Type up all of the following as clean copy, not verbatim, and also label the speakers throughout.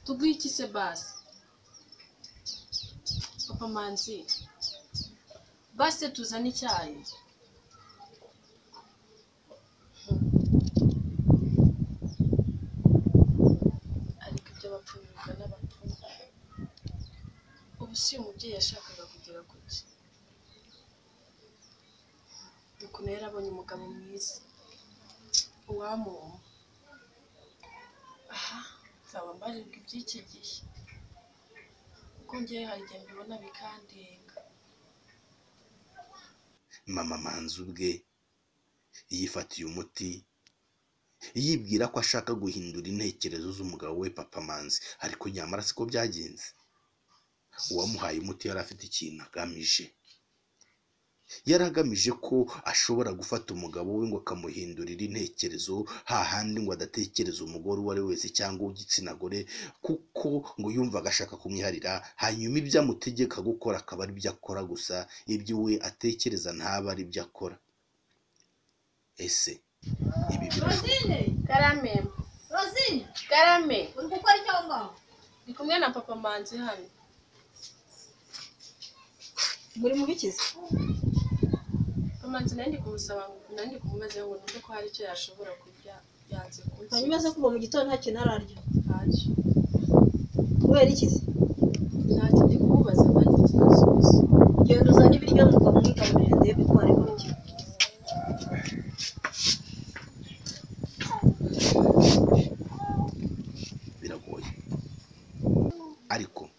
Speaker 1: Tuguhe iki se basi? Papa Manzi, basi tuzane icyayi. Ariko ibyo abapfu bivuga n'abapfumu. Ubu si uyu mubyeyi yashakaga kugera kuki? Ukuntu yari abonye umugabo mwiza, uwamumpa. Aha nzaba mbarirwa iby'iki gihe, kuko ngewe hari igihe mbibona bikandenga.
Speaker 2: Mama Manzi ubwe yifatiye umuti, yibwira ko ashaka guhindura intekerezo z'umugabo we Papa Manzi, ariko nyamara siko byagenze. Uwamuhaye umuti yari afite ikintu agamije. Yari agamije ko ashobora gufata umugabo we ngo akamuhindurira intekerezo, hahandi ngo adatekereza umugore uwo ari we wese cyangwa uw'igitsina gore, kuko ngo yumvaga ashaka kumwiharira, hanyuma ibyo amutegeka gukora akaba ari byo akora gusa, ibyo we atekereza ntabe ari byo akora. Ese ibi birashoboka?
Speaker 3: Rosine!
Speaker 1: Karame!
Speaker 3: Rosine!
Speaker 1: Karame!
Speaker 3: Uri gukora iki aho ngaho?
Speaker 1: Ndi kumwe na Papa Manzi hano.
Speaker 3: Muri mu bikiza?
Speaker 1: Papa Manzi nari ndi kumusaba, nari ndi kumubaza ngo numve ko hari icyo yashobora kurya, yanze kunsubiza.
Speaker 3: Hanyuma se kuva mu gitondo nta kintu ararya?
Speaker 1: Ntacyo.
Speaker 3: Kubera iki se?
Speaker 1: Ntacyo, ndi kumubaza ntacyo kinsubiza.
Speaker 3: Genda uzane ibiryo mukamwigaburire ndebe ko ari burye.
Speaker 2: Biragoye. Ariko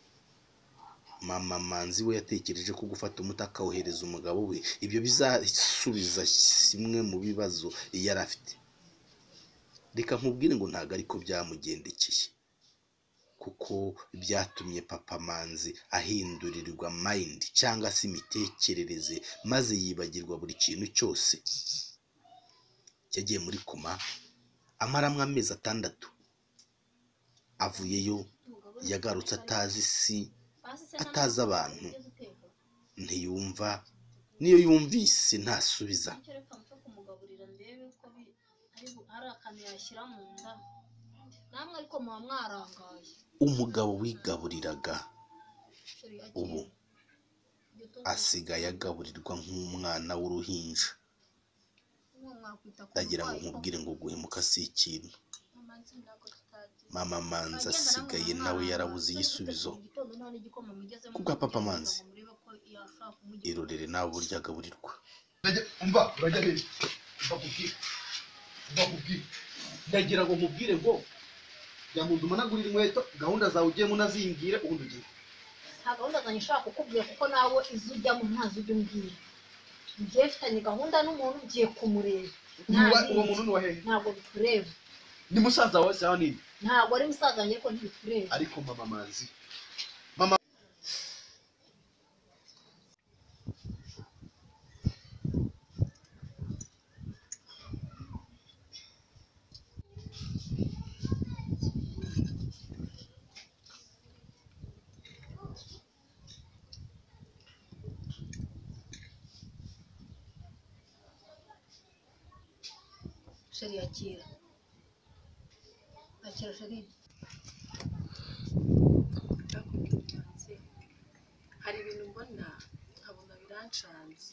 Speaker 2: Mama Manzi we yatekereje ko gufata umuti akawuhereza umugabo we, ibyo bizasubiza kimwe mu bibazo yari afite. Reka nkubwire ngo ntabwo ariko byamugendekeye, kuko byatumye Papa Manzi ahindurirwa mind cyangwa se imitekerereze, maze yibagirwa buri kintu cyose. Yagiye muri koma amaramwo amezi 6, avuyeyo yagarutse atazi isi, atazi abantu, ntiyumva, niyo yumvise ntasubiza. Umugabo wigaburiraga ubu asigaye agaburirwa nk'umwana w'uruhinja. Ndagira ngo nkubwire ngo guhemuka si ikintu. Mama Manzi asigaye nawe yarabuze igisubizo kubwa Papa Manzi. Irorere nawe uburyo agaburirwa.
Speaker 4: Umva, urajya hehe? Umva nkubwire. Umva nkubwire. Ndagira ngo nkubwire ngo jya mu nzu umanagurire inkweto, gahunda zawe ugiyemo unazimbwire ubundi ugiye.
Speaker 3: Nta gahunda zanjye nshaka kukubwira kuko nawe izo ujyamo ntazo ujya umbwira. Ngiye mfitanye gahunda n'umuntu, ngiye kumureba.
Speaker 4: Uwo muntu ni uwa hehe?
Speaker 3: Ntabwo bikureba.
Speaker 4: Ni musaza wawe se nini?
Speaker 3: Ntabwo ari musaza wanjye ariko ntibikureba.
Speaker 4: Ariko Mama Manzi. Mama
Speaker 3: Sheri akira. Akira Sheri.
Speaker 1: Hari ibintu mbona nkabona birancanze.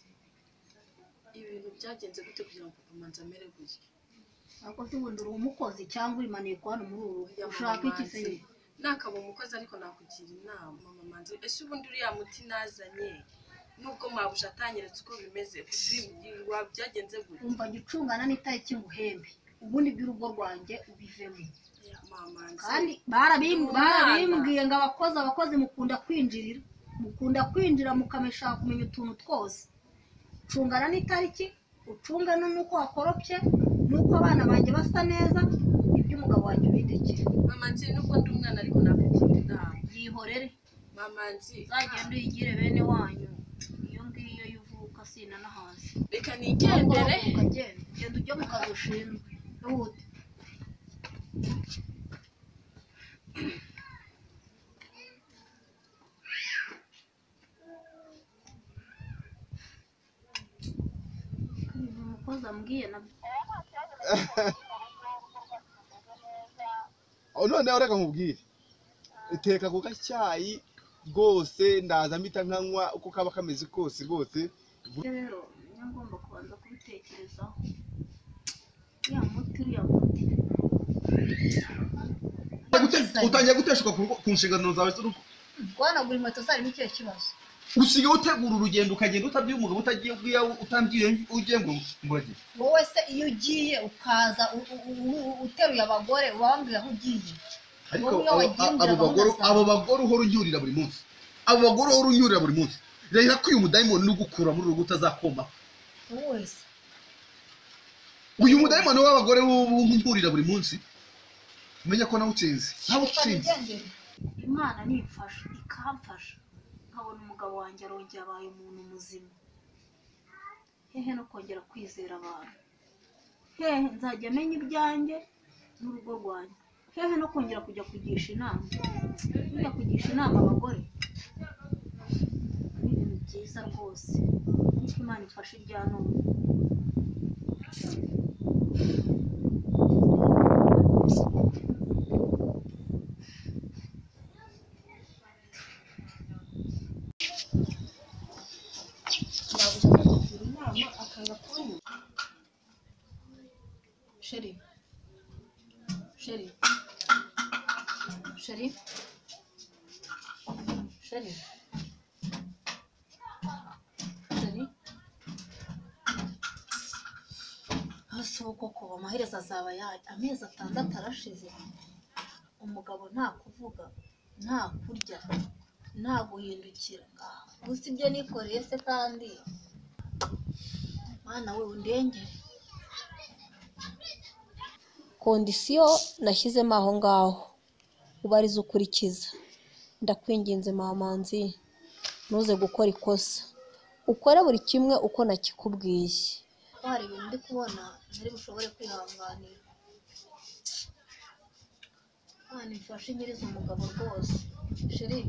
Speaker 1: Ibi bintu byagenze gute kugira ngo Papa Manzi amere gutya?
Speaker 3: Ariko se ubundi uri umukozi cyangwa uri maneko hano muri uru rugo?
Speaker 1: Oya,
Speaker 3: Ushaka
Speaker 1: Mama
Speaker 3: iki se?
Speaker 1: Manzi, nakaba umukozi ariko nakugira inama. Mama Manzi, ese ubundi uriya muti nazanye nubwo mabuja atanyeretse uko bimeze, byagenze gute?
Speaker 3: Umva jya ucungana n'itariki nguhembe, ubundi iby'urugo rwanjye ubivemo.
Speaker 1: Mama Manzi,
Speaker 3: Kandi barabimbwiye ngo abakozi mukunda kwinjirira, mukunda kwinjira mukameshaka kumenya utuntu twose. Cungana n'itariki, ucungane n'uko wakoropye, n'uko abana banjye basa neza, iby'umugabo wanjye ubindekere.
Speaker 1: Mama Manzi, nubwo ndi umwana ariko nakugira inama.
Speaker 3: Yihorere.
Speaker 1: Mama Manzi,
Speaker 3: uzagende uyigire bene wanyu. Iyo ngiyo y'uvuka sinanahazi.
Speaker 1: Reka nigendere.
Speaker 3: Ukagenda, genda ujye mu kazi ushinzwe. Ihute. Umukozi ambwiye nabyo.
Speaker 4: Noneho reka nkubwire.
Speaker 5: Teka ku gacyayi rwose, ndaza mpita nkanywa uko kaba kameze kose rwose.
Speaker 3: Rero niyo ngomba kubanza kubitekerezaho. Ya muti, uriya muti.
Speaker 4: Utangiye guteshuka ku nshingano zawe z'urugo.
Speaker 3: Guhanagura inkweto zarimo ikihe kibazo?
Speaker 4: Usigaye utegura urugendo ukagenda utabwiye umugabo, utagiye ubwiye, utambwiye ugiye ngo uragiye.
Speaker 3: Wowe se iyo ugiye ukaza uteruye abagore, uba wambwira aho ugiye?
Speaker 4: Ariko
Speaker 3: Wowe iyo wagiye umbwira
Speaker 4: abo bagore,
Speaker 3: gahunda zawe.
Speaker 4: abo bagore uhora unyurira buri munsi, abo bagore uhora unyurira buri munsi, reba ko uyu mudayimoni uri gukura muri urugo utazakoma.
Speaker 3: Wowe se
Speaker 4: Uyu mudayimoni w'abagore unyurira buri munsi, umenya ko nawutsinze, nawutsinze.
Speaker 3: Nigendere. Imana nimfasha ikamfasha nkabona umugabo wanjye arongera abaye umuntu muzima, hehe no kongera kwizera abantu, hehe nzajya menya ibyanjye n'urugo rwanjye, hehe no kongera kujya kugisha inama, kujya kugisha inama abagore ni ibintu byiza rwose. Ariko Imana ifashe irya none.
Speaker 1: Nabuze akakugira inama akanga kunywa. Chéri, chéri,
Speaker 3: Chéri, chéri, chéri, hasi ubu koko amaherezo azaba yayo. Amezi 6 arashize, umugabo nta kuvuga, nta kurya, nta guhindukira. Gusa ibyo nikoreye se kandi, mwana we undengere. Condition nashyizemo aho ngaho ubariza ukurikiza. Ndakwinginze mamanzi, ntuze gukora ikosa, ukore buri kimwe uko nakikubwiye. Hari ibintu ndi kubona ntari bushobore kwihanganira. Imana imfashe nyiriza umugabo rwose. Chéri,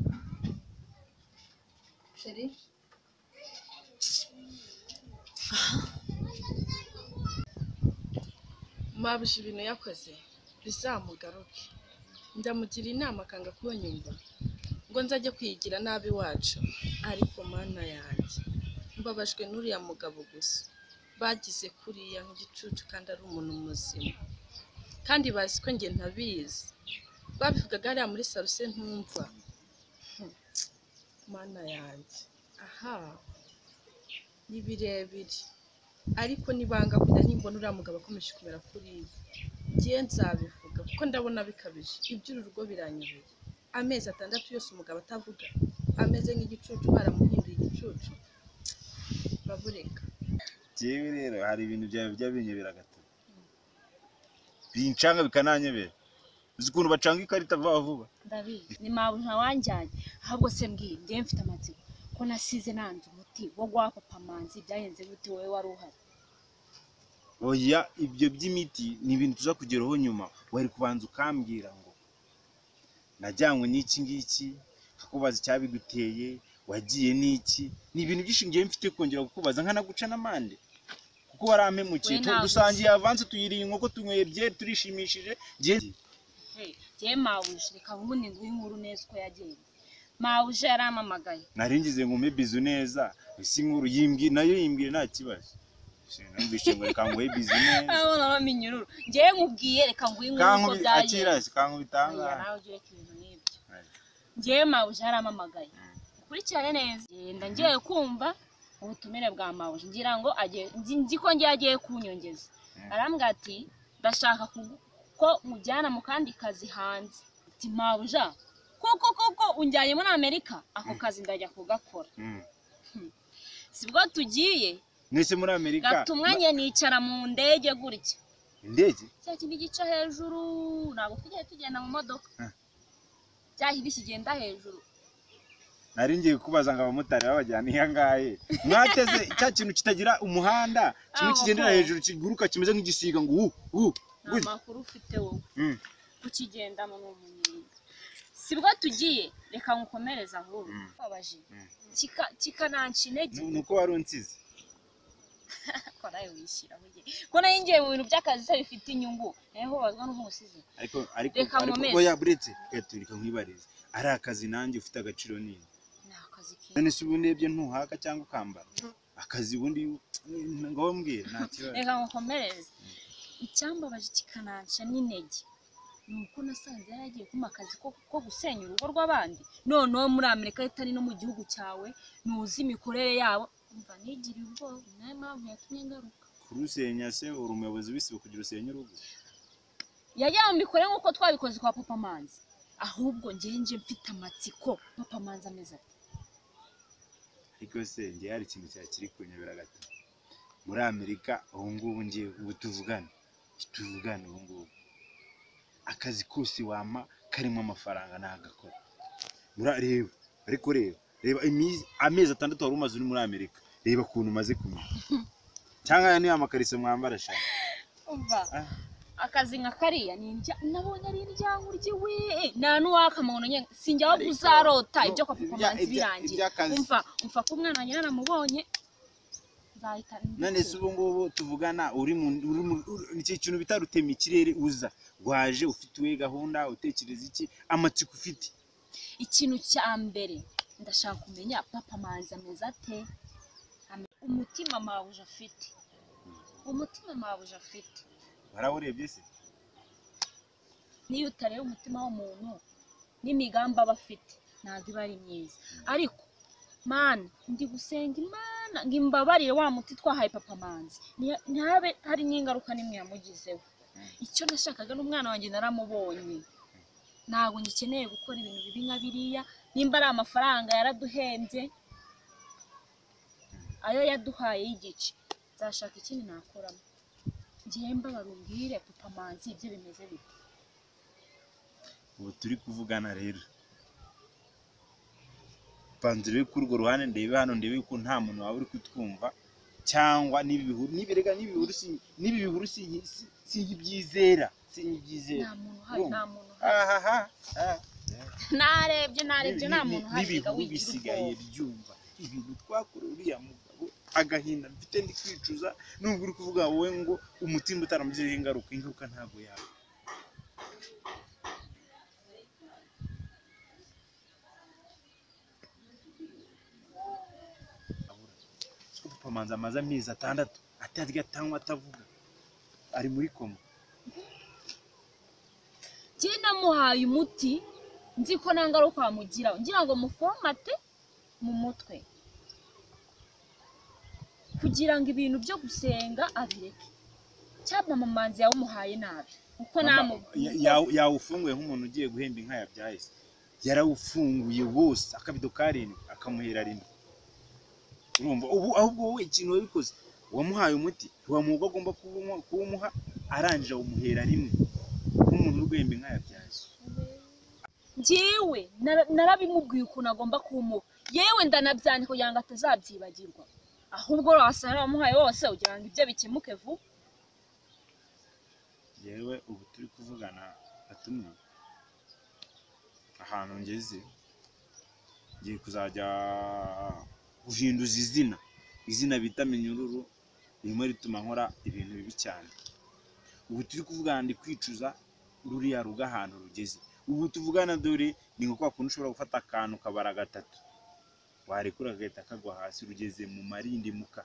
Speaker 3: chéri,
Speaker 1: Mabuja ibintu yakoze bizamugaruke. Ndamugira inama akanga kunyumva, ngo nzajye kwigira nabi wacu. Ariko mana yanjye, mbabajwe n'uriya mugabo gusa bagize kuriya nk'igicucu, kandi ari umuntu muzima, kandi bazi ko njye ntabizi. Babivugaga hariya muri saruse ntumva. Mana yanjye, aha ni birebire, ariko nibanga kujya nimbona uriya mugabo akomeje kumera kuriya, ngiye nzabivuga kuko ndabona bikabije. Iby'uru rugo biranyobeye. Amezi 6 yose umugabo atavuga, ameze nk'igicucu, baramuhinduye igicucu, babureka.
Speaker 5: Jewe rero hari ibintu byawe bijya binyobera gato, bincanga bikananyobera. Uzi ukuntu bacanga ikarita vuba vuba?
Speaker 6: Ndabizi ni mabuja wanjyanye. Ahubwo se mbwiye, njyewe mfite amatsiko ko nasize nanze umuti wo guha papa Manzi, byagenze gute? Wowe wari uhari?
Speaker 5: Oya, ibyo by'imiti ni ibintu tuza kugeraho nyuma. Wari kubanza ukambwira ngo najyanywe n'iki ngiki, nkakubaza icyabiguteye, wagiye n'iki. Ni ibintu byinshi ngiye mfite kongera kukubaza, nkanaguca n'amande kuko warampemukiye.
Speaker 6: We ntabwo
Speaker 5: Dusangiye avance, tuyiriye inkoko, tunyweye byeri, turishimishije.
Speaker 6: Njyewe mabuja, reka ubundi nguhe inkuru neza uko yagenze. Mabuja yarampamagaye.
Speaker 5: Nari ngize ngo umpe bizu neza, ese inkuru yimbwira nayo yimbwira nta kibazo. Numvise ngo reka nguhe bizu neza.
Speaker 6: Abona baminyururu. Njyewe nkubwiye, reka nguhe inkuru uko
Speaker 5: Kankubi
Speaker 6: byagenze.
Speaker 5: akira se kankubitanga.
Speaker 6: Oya, nawe ujye ureka ibintu nk'ibyo. Njyewe mabuja yarampamagaye. Ukurikirane neza. Ngenda ngiye kumva ubutumire bwa mabuja, ngira ngo agiye, nzi ko ngiye agiye kunyongeza. Arambwira ati ndashaka ko mujyana mu kandi kazi hanze. Ati mabuja, koko koko unjyanye muri Amerika, ako kazi ndajya kugakora. Sibwo tugiye.
Speaker 5: Mwese muri Amerika.
Speaker 6: Gatumwa njye nicara mu ndege gutya.
Speaker 5: Indege?
Speaker 6: Cya kindi gica hejuru, ntabwo tujya tugenda mu modoka. Cya kindi kigenda hejuru.
Speaker 5: Nari ngiye kubaza ngo abamotari babajyana iya ngahe. Mwateze cya kintu kitagira umuhanda, kimwe kigendera hejuru kiguruka kimeze nk'igisiga ngo u.
Speaker 6: Nta makuru ufite wowe. Kukigendamo ni umunyenga. Sibwo tugiye, reka ngukomereze ahubwo. Babaje. Kikananca intege.
Speaker 5: Nuko wari unsize.
Speaker 6: Ko nawe wishyira ugiye. Ko nayo ngiye mu bintu by'akazi se bifite inyungu. Naho bazwa n'umusizi.
Speaker 5: Ariko
Speaker 6: Reka nkomeze.
Speaker 5: oya buretse gaturika nkwibarize. Ari akazi nanjye ufite agaciro nini.
Speaker 6: Ni akazi keza.
Speaker 5: None se ubundi ndebye ntuhaka cyangwa ukambara? Akazi ubundi ngo mbwira nta kibazo.
Speaker 6: Reka ngukomereze. Icyambabaje kikananca n'intege ni uko nasanze yari agiye kumpa akazi ko gusenya urugo rw'abandi, noneho muri Amerika itari no mu gihugu cyawe, ntuzi imikorere yabo. Umva nigiriye ubwoba, ni nayo mpamvu yatumye ngaruka.
Speaker 5: Kurusenya se uri umuyobozi w'isibo kugira usenye urugo?
Speaker 6: Yagira ngo mbikore nk'uko twabikoze kwa Papa Manzi, ahubwo njye mfite amatsiko Papa Manzi ameze ate.
Speaker 5: Ariko se njye hari ikintu cyakiri kunyobera gato. Muri Amerika ubu ngubu njye ubu tuvugane ubu ngubu akazi kose wampa karimo amafaranga nagakora. Reba ariko reba amezi 6 wari umaze uri muri Amerika, reba ukuntu umaze kumenya. Cyangwa aya ni amakariso mwambara sha.
Speaker 6: Umva akazi nka kariya ninjya nabonye ari indyango ryiwe nta n'uwakamuntu nye sinjya aho uzarota ibyo kwa Papa Manzi birangira. Umva ko umwana wanjye naramubonye nzahita.
Speaker 5: None se ubu ngubu tuvugana uri mu iki kintu bita rutema ikirere, uza waje ufite uwe gahunda, utekereza iki, amatsiko ufite?
Speaker 6: Ikintu cya mbere ndashaka kumenya Papa Manzi ameze ate, umutima mabuja afite, umutima mabuja afite.
Speaker 5: Warawurebye se?
Speaker 6: Niyo utareba umutima w'umuntu n'imigambi aba afite ntabwo iba ari myiza. Ariko Mana ndi gusenga Imana ngo imbabarire wa muti twahaye Papa Manzi ntabe hari n'ingaruka n'imwe yamugizeho. Icyo nashakaga n'umwana wanjye naramubonye, ntabwo ngikeneye gukora ibintu bibi nka biriya. Nimba ari amafaranga yaraduhembye, ayo yaduhaye y'igice, nzashaka ikindi nakoramo. Ngiye mbabarumbwire Papa Manzi ibyo bimeze bite.
Speaker 5: Ubu turi kuvugana rero banzire kuri urwo ruhande, ndebe hano ndebe ko nta muntu waba uri kutwumva cyangwa n'ibihuru n'ibirega n'ibihuru sinkibyizera
Speaker 6: nta muntu uhari, nta muntu uhari. Narebye nta muntu uhari.
Speaker 5: N'ibihuru bisigaye byumva ibintu twakoreye uriya mugabo, agahinda mfite ndi kwicuza. Nubwo uri kuvuga wowe ngo umutima utaramugizeho ingaruka ntabwo yaba. Papa Manzi amaze amezi 6 atarya atanywa atavuga, ari muri koma.
Speaker 6: Njye namuhaye umuti nzi ko nta ngaruka wamugiraho, ngira ngo mufomate mu mutwe kugira ngo ibintu byo gusenga abireke. Cyangwa Mama Manzi yawumuhaye nabi uko
Speaker 5: yawufunguye nk'umuntu ugiye guhemba inka yabyaye, yarawufunguye wose akabido 7 akamuhera rimwe. Urumva ubu ahubwo wowe ikintu wabikoze wamuhaye umuti ntiwamuha agomba kuwumuha, arangije awumuhera rimwe nk'umuntu uri guhemba inka yabyaye.
Speaker 6: Njyewe narabimubwiye ukuntu agomba kuwumuha, yewe ndanabyandika kugira ngo atazabyibagirwa. Ahubwo wasanga wamuhaye wose ugira ngo ibyo bikemuke vuba.
Speaker 5: Yewe ubu turi kuvugana atumwe ahantu ngeze ngiye kuzajya guhinduza izina bita Minyururu, ririmo rituma nkora ibintu bibi cyane. Ubu turi kuvugana ndi kwicuza ruriya rugo ahantu rugeze. Ubu tuvugana dore ni nko kwa kuntu ushobora gufata akantu kabara 3 warekura kagahita kagwa hasi, rugeze mu marindimuka.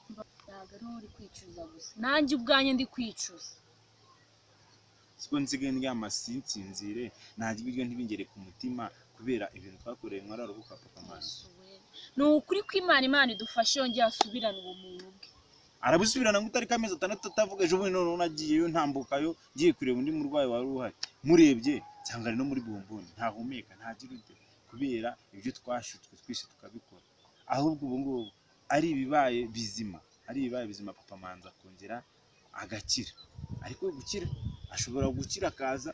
Speaker 6: Ntabwo ari uri kwicuza gusa, nanjye ubwanjye ndi kwicuza.
Speaker 5: Siko nsigaye ndyama sinsinzire, ntarya ibiryo ntibingere ku mutima kubera ibintu twakoreye muri rugo kwa Papa Manzi.
Speaker 6: Ni ukuri kw'Imana, Imana idufashe yongeye asubirane ubumuntu bwe.
Speaker 5: Arabusubirana ngo utariko amezi 6 atavuga. Ejo bundi noneho nagiyeyo ntambukayo ngiye kureba undi murwayi wari uhari, murebye nsanga ari no muri bomboni, ntahumeka ntagira ute kubera ibyo twashutswe twese tukabikora. Ahubwo ubu ngubu ari ibibaye bizima, ari ibibaye bizima Papa Manzi akongera agakira. Ariko gukira ashobora gukira akaza,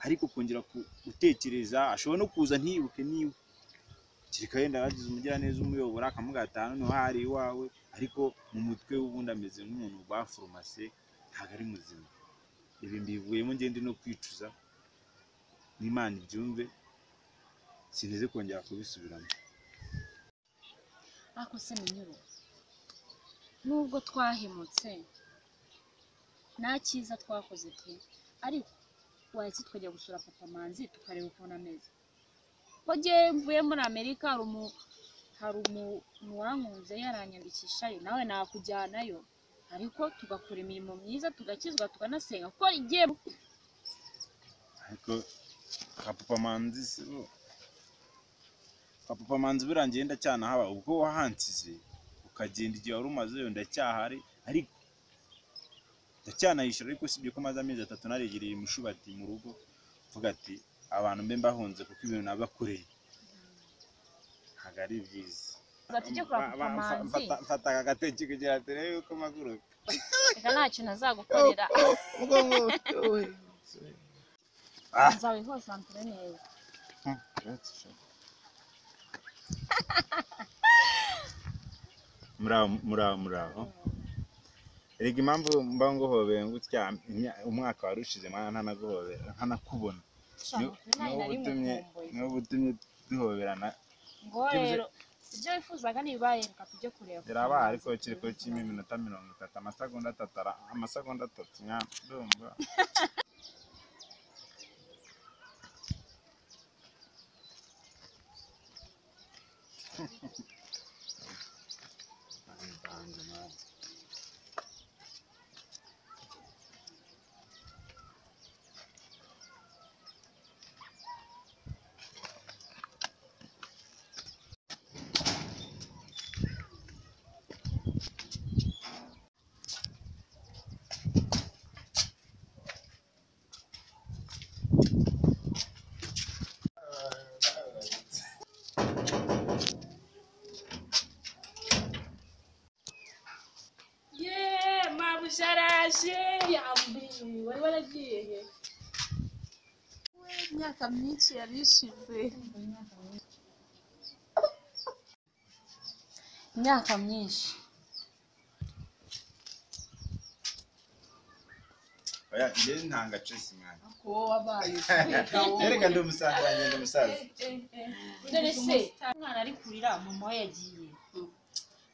Speaker 5: ariko kongera gutekereza ashobora no kuza ntiyibuke niwe. Kereka yenda yagize umugiraneza umuyobora akamubwira ati hano hari iwawe, ariko mu mutwe w'ubundi ameze nk'umuntu baforomase, ntabwo ari muzima. Ibi mbivuyemo ngende no kwicuza, n'Imana ibyumve, sineze kongera kubisubiramo.
Speaker 6: Ariko se Minyuro, nubwo twahemutse nta cyiza twakoze pe, ariko Wahise tukajya gusura papa Manzi tukareba ukuntu ameze. Ko njyewe mvuye muri Amerika hari umuntu wankunze yaranyandikishayo, nawe nakujyanayo, ariko tugakora imirimo myiza tugakizwa tukanasenga, kuko igiye.
Speaker 5: Ariko ka papa Manzi si bo, ka papa Manzi birangiye ndacyanahaba, ubwo wahansize ukagenda igihe wari umazeyo ndacyahari, ariko ndacyanayishyura. Ariko usibye ko maze amezi 3 naregereye umushubati mu rugo, mvuga ati abantu mbe mbahunze kuko ibintu nabakoreye ntabwo ari byiza.
Speaker 6: Tujye kwa papa Manzi.
Speaker 5: Mfata aka gatoki kugira turebe uko mpaguruka.
Speaker 6: Reka nta kintu azagukorera. Nzawihosanture neza.
Speaker 5: Muraho muraho muraho. Erega impamvu mba nguhobeye ngutya, umwaka wari ushize mwana ntanaguhobera ntanakubona. Niwo utumye duhoberana.
Speaker 6: Ngo rero ibyo wifuzaga ntibibaye, reka tujye kureba.
Speaker 5: Birabaye ariko kiri ko kirimo iminota 30, amasegonda 3, amasegonda 3 mwana ndumva.
Speaker 1: Jaraje yambi wari waragiye he? Imyaka myinshi yari ishize,
Speaker 6: imyaka myinshi.
Speaker 5: Oya njye ntanga cesi mwana.
Speaker 1: Ko wabaye
Speaker 5: Erega ndi umusaza, ngenda umusaza.
Speaker 6: None se umwana ari kurira mama we yagiye.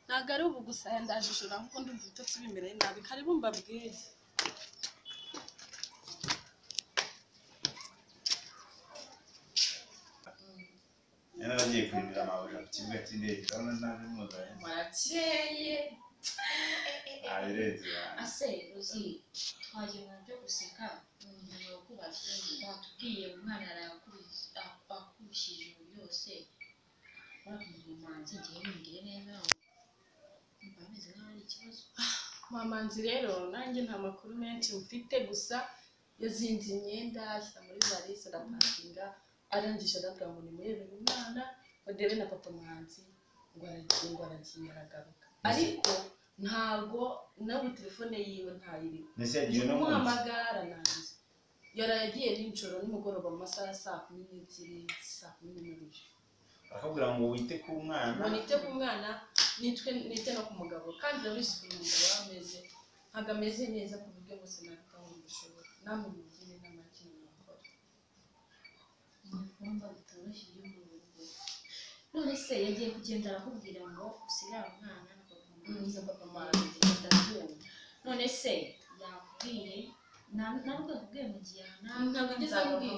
Speaker 1: Ntabwo ari ubu gusa ndajijura kuko ndumva ibitotsi bimereye nabi. Karibu mbabwire.
Speaker 5: Yaragiye kurindira amabuja ku kibuga cy'indege, urabona naje muzanye.
Speaker 1: Murakeye.
Speaker 5: Abirenze.
Speaker 6: Ase Rozi, twagiye mu byo guseka, ngiye kubaza, watubwiye umwana arakurushije ijoro ryose, warakumva Manzi ngiye bimbwire neza. Ameze nkaho ari ikibazo.
Speaker 1: Mamanzi rero nanjye nta makuru menshi mfite, gusa yazinze imyenda ashyira muri valise arapakinga, arangije arabwira ngo nimurebere umwana barebe na papa Manzi ngo aragiye aragaruka, ariko ntabwo nawe telefone yiwe ntayiriho. Kumuhamagara nanjye yaragiye nijoro nimugoroba mu masaha ya saa 12, saa 11 gutyo.
Speaker 5: Akabwira ngo wite ku mwana,
Speaker 1: ngo nite ku mwana, nitwe nite no ku mugabo, kandi urabizi ukuntu umugabo aba ameze, ntabwo ameze neza ku buryo bose nabitaho mbishobora. Namwe mugire inama y'ikintu nakora.
Speaker 6: Ni bitoroshye ibyo mu rugo. None se yagiye kugenda arakubwira ngo usigare umwana na papa Manzi.
Speaker 1: Papa Manzi
Speaker 6: ndabyumva. None se yakubwiye ntabwo yakubwiye mu gihe
Speaker 1: ntabwo igeze ambwira,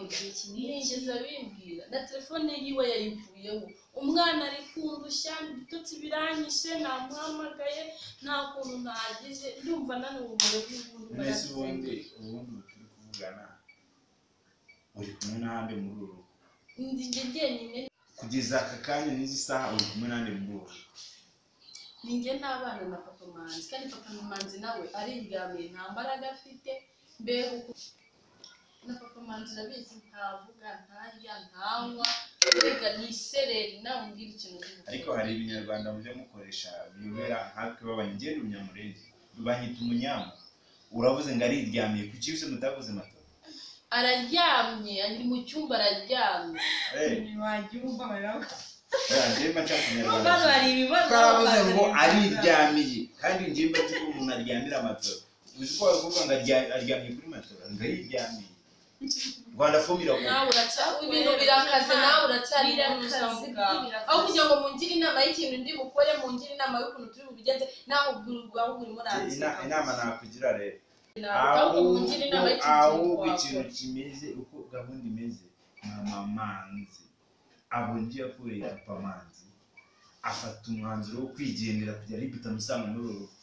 Speaker 1: nigeze abimbwira, na telefone yiwe yayivuyeho. Umwana ari kundushya, ibitotsi biranyishe, namuhamagaye nta kuntu ntagize, ndumva naniwe umurego n'ubundi.
Speaker 5: None se ubundi turi kuvugana uri kumwe n'ahandi muri uru rugo?
Speaker 1: Ndi njye jyenyine
Speaker 5: kugeza aka kanya n'izi saha uri kumwe n'ahandi muri uru rugo?
Speaker 1: Ni njye n'abana na papa Manzi, kandi papa Manzi nawe ariryamiye nta mbaraga afite. Mbega uko na papa Manzi urabizi ntavuga, ntarya, ntanywa, mbega ni isereri, nawe umbwira ikintu uri gukora.
Speaker 5: Ariko hari ibinyarwanda mujya mukoresha biyobera nkatwe b'abanyagenda umunyamurenge banyita umunyamu. Uravuze ngo ariryamiye, kuki se mutavuze mato?
Speaker 1: Araryamye, ari mu cyumba araryamye.
Speaker 7: Ntiwabyumva barabona.
Speaker 5: Njye mba nshaka ikinyarwanda.
Speaker 7: Hano hari ibibazo.
Speaker 5: Twaravuze ngo ariryamiye, kandi njye mba nzi ko umuntu aryamira matora. Uzi ko bavuga ngo aryamye kuri matora, ngo ariryamiye. Rwanda fomira ko.
Speaker 1: Nawe uraca ibintu birakaze, nawe uracyari muganga. Aho kugira ngo mungire inama y'ikintu ndi bukore, mungire inama y'ukuntu turi bubigenze, nawe ubwo urimo uransiga.
Speaker 5: Inama nakugira rero.
Speaker 1: Ahubwo mungire inama y'ikindi kintu
Speaker 5: Ahubwo ikintu
Speaker 1: twakora.
Speaker 5: Kimeze uko gahunda imeze, mama Manzi abonye ibyo yakoreye papa Manzi, afata umwanzuro wo kwigendera kugira ngo itamusanga muri uru rugo.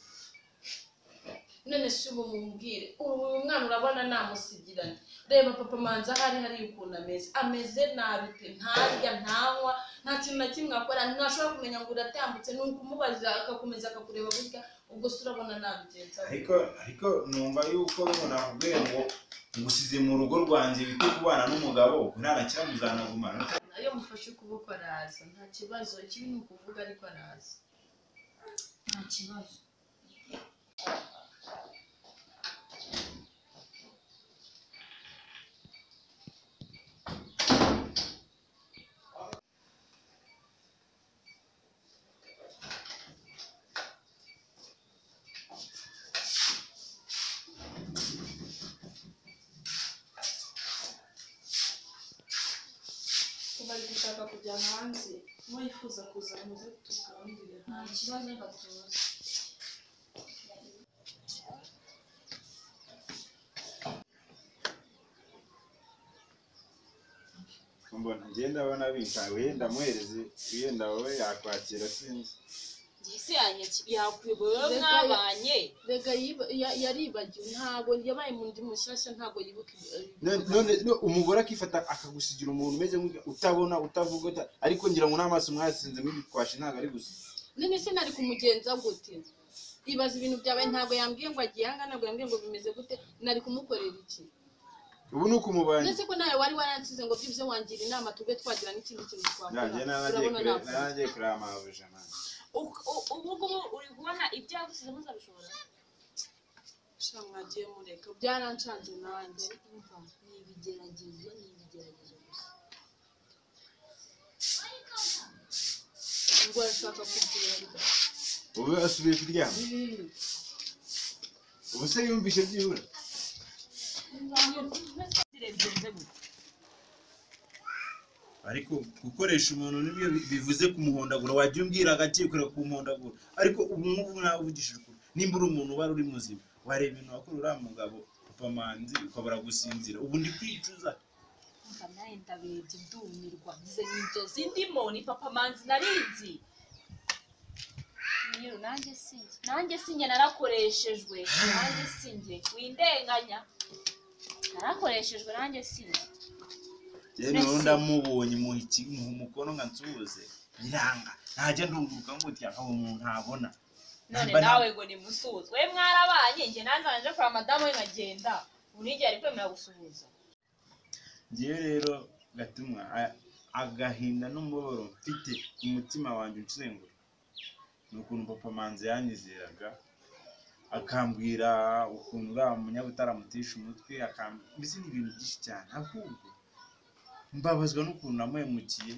Speaker 1: None se ubu mumbwire, ubu uyu mwana urabona namusigiranye? Reba papa Manzi ahari hariya ukuntu ameze, ameze nabi pe, ntarya, ntanywa, nta kintu na kimwe akora, ntashobora kumenya ngo uratambutse, ni ukumubaza agakomeza akakureba gutya. Ubwo se urabona nabigenza gute?
Speaker 5: Ariko numva yuko nakubwiye ngo ngusize mu rugo rwanjye wite ku bana n'umugabo, nta na kimwe muzanagumana.
Speaker 1: Iyo mufashe ukuboko araza, nta kibazo. Ikibi ni ukuvuga, ariko araza.
Speaker 6: Nta kibazo.
Speaker 1: Kuva ari gushaka kujya hanze, uwo yifuza kuza muze tuganire.
Speaker 6: Nta kibazo, reka tuze.
Speaker 5: Mbona ngenda abona binka wenda muhereze, wenda wowe yakwakira, sinzi.
Speaker 6: Ese yakwiboye wowe mwabanye?
Speaker 1: Rega yaribagiwe, ntabwo yabaye mu ndi mushyashya, ntabwo yibuka
Speaker 5: None no, umugore akifata akagusigira umuntu umeze nk'urya, utabona, utavuga, ariko ngira ngo n'amaso mwasinze mwibitwashe ntabwo ari gusa.
Speaker 1: None se nari kumugenza gute? Ibaza ibintu byabaye, ntabwo yambwiye ngo agiye ahangaha, ntabwo yambwiye ngo bimeze gute. Nari kumukorera iki?
Speaker 5: Ubu ni ukumubanya.
Speaker 1: Ndetse ko nawe wari waransize ngo byibyo wangira inama tube twagira n'ikindi kintu twakora.
Speaker 5: Nanjye naragiye
Speaker 1: Urabona
Speaker 5: kure,
Speaker 1: ntabwo
Speaker 5: naragiye kureba amabuja man.
Speaker 6: Ubu ngubu uri kubona ibyo yagusize muzabishobora?
Speaker 1: Sha, mwagiye mureka, byaranshanze nanjye.
Speaker 6: Umva, ni ibigeragezo, ni ibigeragezo gusa.
Speaker 1: Ubwo arashaka kugenda.
Speaker 5: Ubu asubiye kuryama. Ubu se yumvishe byibura?
Speaker 6: Bigenze gute?
Speaker 5: Ariko gukoresha umuntu nibyo bivuze kumuhondagura. Wajya umbwira agakeye kureka kumuhondagura. Ariko ubu ngubu nawe uvugishije ukuri, nimba uri umuntu wari uri muzima, wareba ibintu wakora uriya mugabo papa Manzi ukabura gusinzira. Ubu ndi kwicuza.
Speaker 6: Umva, nawe ndabirebye ndumirwa, ngize ni inzozi ndimo, ni papa Manzi narinzi. Niyo nanjye sinjye, nanjye sinjye, narakoreshejwe, nanjye sinjye, windenganya, narakoreshejwe, nanjye sinjye.
Speaker 5: Njyewe noneho ndamubonye muha muha umukono nka nsuhuze, biranga, ntajya ndunguruka ngutya nkaba umuntu ntabona.
Speaker 6: None
Speaker 5: Namba
Speaker 6: nawe ngo ni musuhuze, we mwarabanye, njye nanjye nje kwa madamu we nkagenda, ubu n'igihe ari kwemera gusuhuza.
Speaker 5: Njyewe rero gatumwa agahinda n'umubabaro mfite ku mutima wanjye unsengura ni ukuntu papa Manzi yanyizeraga, akambwira ukuntu uriya munyabutare amutisha umutwe, akambwira mbese ni ibintu byinshi cyane. Ahubwo mbabazwa n'ukuntu namuhemukiye,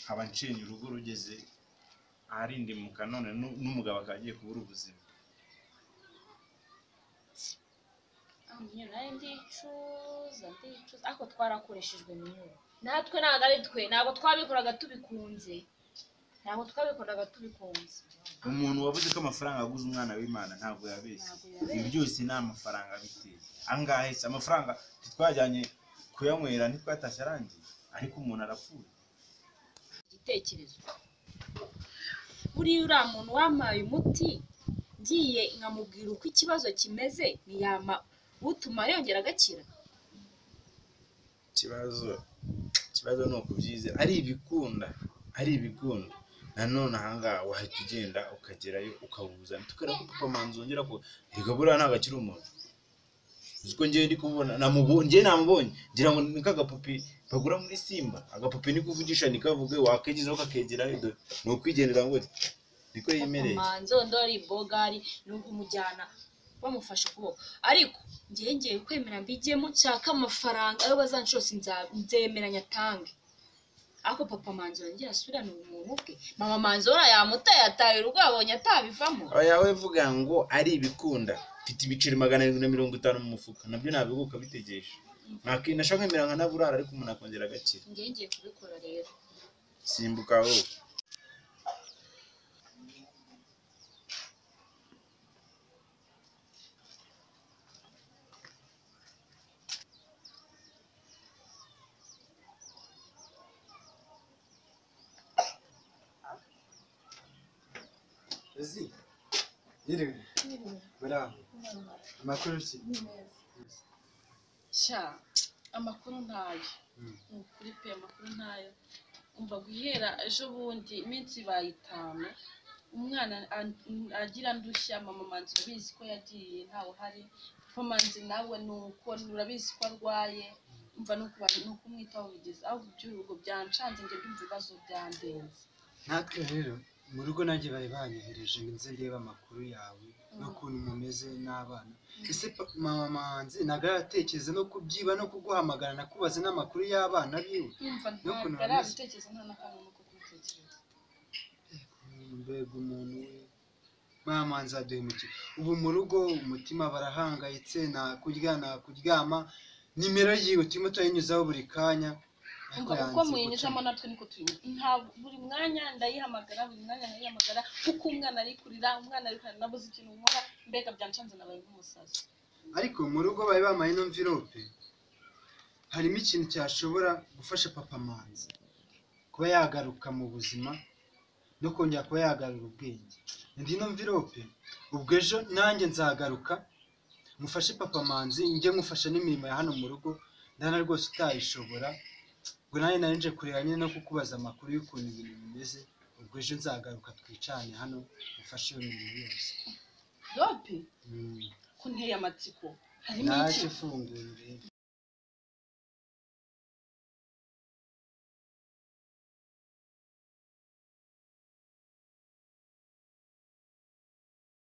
Speaker 5: nkaba nshenye urugo rugeze aharindimuka, none n'umugabo akaba agiye kubura ubuzima.
Speaker 6: Minyoro, nawe ndicuza, ndicuza, ariko twarakoreshejwe minyoro. Natwe ntabwo ari twe, ntabwo twabikoraga tubikunze, ntabwo twabikoraga tubikunze.
Speaker 5: Umuntu wavuze ko amafaranga aguze umwana w'Imana ntabwo yabeshye.
Speaker 6: Ntabwo yabeshye.
Speaker 5: Ibi byose ni amafaranga biteye angahe se? Amafaranga ntitwajyanye kuyanywera, ntitwatashye arangiye, ariko umuntu arapfuye.
Speaker 6: Igitekerezo, buriya uriya muntu wampaye umuti, ngiye nkamubwira uko ikibazo kimeze, ntiyama utuma yongera agakira?
Speaker 5: Ikibazo ni ukubyizera, ari ibikunda, ari ibikunda. Nanone ahangaha wahita ugenda ukagerayo ukawuzana, tukareba ko papa Manzi wongera ko reka buriya ntabwo akiri umuntu. Uzi ko njyewe ndi kubona namubonye, njyewe namubonye ngira ngo ni kagapupi bagura muri Simba. Agapupi niko uvugisha nikavuge, wakegezaho kakegerayo, dore ni ukwigendera ngo niko yimereye.
Speaker 6: Manzo ndori bogari ni ukumujyana bamufashe ukuboko, ariko ngiye ngiye kwemera mbijyemo, nshaka amafaranga ayo bazanca yose, nzemeranya atange, ariko papa Manzo yongera asubirane ubumuntu bwe. Mama Manzo uriya yamutaye, yataye urugo, yabonye atabivamo.
Speaker 5: Oya, we vuga ngo ari ibikunda. Mfite ibiceri 750 mu mufuka, nabyo nabiguka bitegereje. Nashaka kwemera nka naburara, ariko umuntu akongera agakira.
Speaker 6: Ngiye ngiye kubikora rero.
Speaker 5: Simbuka wowe.
Speaker 8: Ezi yiriwe muraho amakuru ki?
Speaker 1: Sha amakuru ntayo, ni ukuri pe, amakuru ntayo. Umva, guhera ejo bundi iminsi ibaye 5, umwana agira ndushya. Mama Manzi urabizi ko yagiye ntawe uhari, papa Manzi nawe ni uko urabizi ko arwaye. Umva, ni ukumwitaho bigeze aho iby'urugo byancanze, njye ndumva ibibazo byandenze.
Speaker 8: Natwe rero mu rugo nanjye bari banyohereje ngo nze ndebe amakuru yawe n'ukuntu mumeze n'abana. Ese mama Manzi ntabwo aratekereza no kubyiba no kuguhamagara nakubaze n'amakuru y'abana biwe?
Speaker 1: Umva,
Speaker 8: N'ukuntu
Speaker 1: ntabwo
Speaker 8: bameze.
Speaker 1: arabitekereza, nta n'akantu ko kubitekereza.
Speaker 8: Mbega umuntu we, mama Manzi aduhemukiye. Ubu mu rugo umutima barahangayitse, nta kurya nta kuryama, nimero yiwe turimo turayinyuzaho buri kanya. Ariko
Speaker 1: Umva, uko
Speaker 8: yanze
Speaker 1: muyinyuzamo
Speaker 8: gucamo.
Speaker 1: natwe niko tuyinyuza. Nta buri mwanya ndayihamagara, buri mwanya nkayihamagara, kuko umwana ari kurira, umwana ari kurira, nabuze ikintu nkora, mbega byancanze, nabaye nk'umusazi.
Speaker 8: Ariko mu rugo bari bamaye ino mvirope, harimo ikintu cyashobora gufasha papa Manzi kuba yagaruka mu buzima no kongera kuba yagarura ubwenge. Indi ino mvirope, ubwo ejo nanjye nzagaruka mufashe papa Manzi, njye mufasha n'imirimo ya hano mu rugo, ndabona rwose utayishobora. Ubwo nanjye nari nje kureba nyine no kukubaza amakuru y'ukuntu ibintu bimeze. Ubwo ejo nzagaruka twicarane hano mufashe iyo mirimo yose.
Speaker 1: Dope ko nteye amatsiko, harimo
Speaker 8: Naje
Speaker 1: iki?
Speaker 8: fungura urebe.